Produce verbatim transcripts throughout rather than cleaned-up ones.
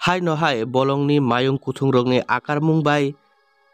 Haino hai bolongni mayung kuthungrokni akarmung bai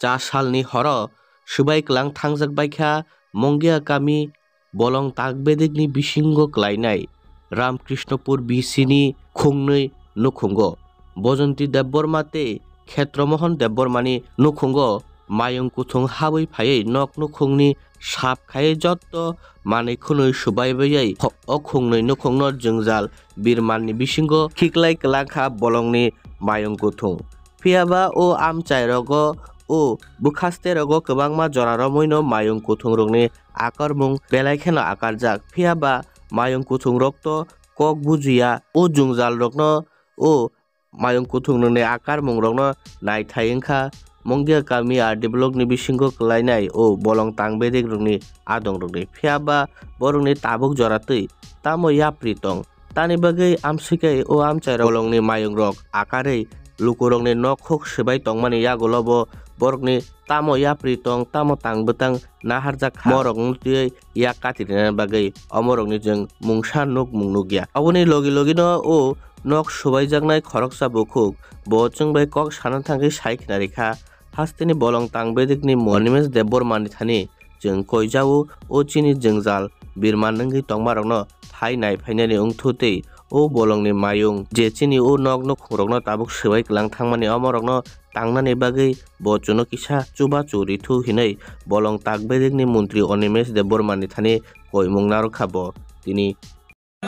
cha salni horo swbai kwlang thangjak baikha Mongia kami bolong tak bedekni bisingo klainai Ramkrishnopur B C ni khungnwi nukhungo Bojonti Debbarma tei Khetromohon Debbarmani nukhungo mayung kuthung habwi phaiwi nok nukhungni sap khaiwi jotto manwi khwnwi swbai baiwi o khungnwi nukhungno jwngjal birmanni bisingo khiklai kwlangkha bolongni mayung kuthung. Phiyaba o amchairogo o bwkhasterogo kwbangma jora romwino mayung kuthungrokni akarmung belai kheno akarjak. Phiyaba mayung kuthungrokto kok bujiya o jwngjalrokno o mayung kuthungrokni akarmungrokno naithai wngkha. Mongia kami R D block ni bisingo kwlainai o bolong tang bedekrokni adongrokni. Phiyaba borokni tabuk jora twi tamo yapri tong? Tani bagwi amswkhe o amchairok bolongni mayungrok akarwi lukurokni nok huk swbai tongmani yagulobo borokni tamo yapri tong, tamo tang bwtang naharjak kha. Morokno twiwi yak kati rina bagwi omorokni chwng mungsa nukmung nukya. Aboni logi logino o nok swbaijaknai khoroksa bukhuk bo chwng bai kok sana thangwi sai khna rikha. Hasteni bolong tang bedekni Animesh Debbarmani thani chwng koijao o chini jwngjal birman wngwi tongmarokno thai nai phainani wngthu tei o bolongni mayung je chini o nok nukhungrokno tabuk swbai kwlang thangmani omorokno tangnani bagwi bo chwngno kisa chubachu rithu hinwi bolong tak bedekni montri Animesh Debbarmani thani koimung narwkha bo tini.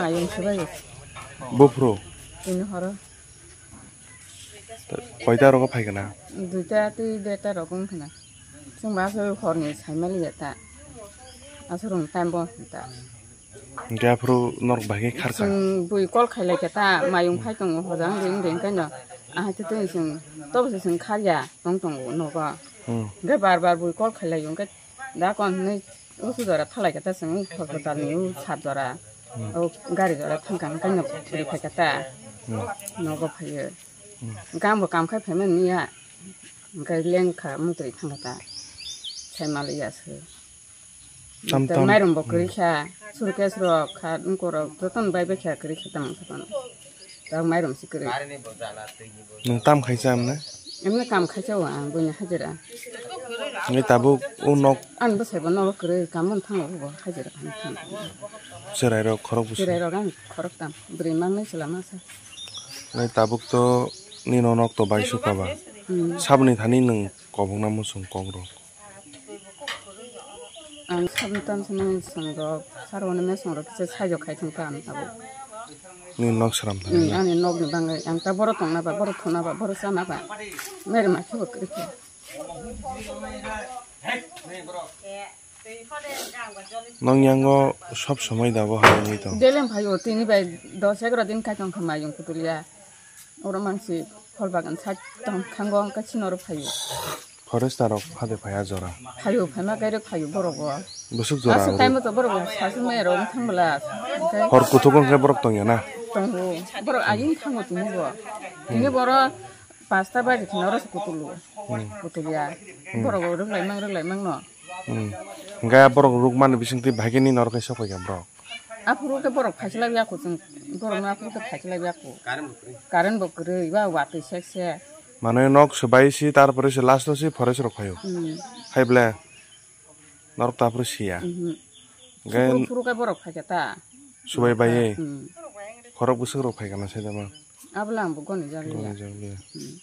Mayung swbai. Buphuru. Tini horo. Koita rogo phaikana? Duita tei deta rogo wngkhana. Chwng ba aswk horni saimaliya ta. Aswk rwng time bo ta. Hingke aphuru norok bahai khe kharkha? Chwng bui call khailai khe ta, mayung phai tongo hojang ring ring kaino. Ahai tei tei chwng tobo se chwng kharya tong tongo nogo. Hmm. Hingke bar bar bui call khailai hingke da kon hinui usu jora thalai khe ta chwng u hospital ni u sat jora. Hmm. O gari jora thang kang kaino phuri phai khe ta. Hmm. Nogo phaiyo. Hmm. Kam bo kam khai phaimani ya. Hingke lengkha mutri thang khe ta. Saimaliya se. Tam tam. Mairum bo kwrwi kha, surkes rok kha, nungko rok jotono bai bai kha kwrwi kha tamo jotono. Tamo mairum se kwrwi. Nwng tam khaisa amne? Amne kam khaisa o ang buini hajira. Ngai tabuk o nok. Ani bwsai bo nogo kwrwi, kam on thango bo hajira khan thang. Chwrai rok khorok bwsai. Chwrai rok ang khorok tam, bwrwi mangnai chwla masa. Ngai tabuk to nino nok to bai sukha ba. Hmm. Saboni thani nwng kobongna muchung kok rok. Ang sabni tam sini songrok, sarwani me songrok kisa sajo khai thung ta ang tabuk. Ni nok sram thani. Hmm, ani nok ni bangai ang ta boro tongna ba, boro thuna ba, boro chana ba. Mere ma khibo kri khe. Nong yango sob somoi da bo hai wngwi tong. Delem phaio tini bai dos egaroh din kai tong kha mayung kutulia. Oro mangsi phol bagan side tong khango ang kachino oro phaio. Forester rok phade phaiya jora. Phaio, phaima kairok phaio borok bo. Bwswk jora. Aswk time to borok bo sasu mai rok thang bwla. Hor kuthuk wngkhe borok tongya na? Tongo. Borok agini thango tini bo. Tini boro pasta baji khna oro se kutulo. Hmm. Kutulia. Hmm. Borok bo rwk lai mang, rwk lai mang no. Hmm. Hingke borok rukmani bisingtwi bahai khe nini norok kaisa sokphaikha borok? Aphuru khe borok phaichilai ya kho chwng, borokno aphuru khe phaichilai ya kho. Current bo kwrwi, ba watwi sek se. Mane nok swbai si, tarpore se last o si forest rok phaio. Hmm. Hai ble norok ta aphuru siya. Mhm. Hingke aphuru, aphuru khe borok phaikha ta. Swbai bai. Hmm. Khorok bwswk rok phaikha na sai da ma. Abole ang bo goni jak liya. Goni jak liya. Hmm.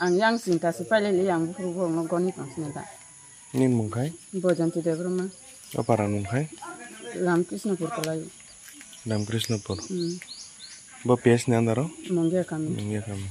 Ang yang chinta se pailai liya, ang buphuru borokno goni tong sini da. Nini mung khai? Bojanti Debbarma. O para nung khai? Ramkrishnopur Kolai. Ramkrishnopur. Hmm. Bo P S ni under o? Mongia kami. Mongia kami.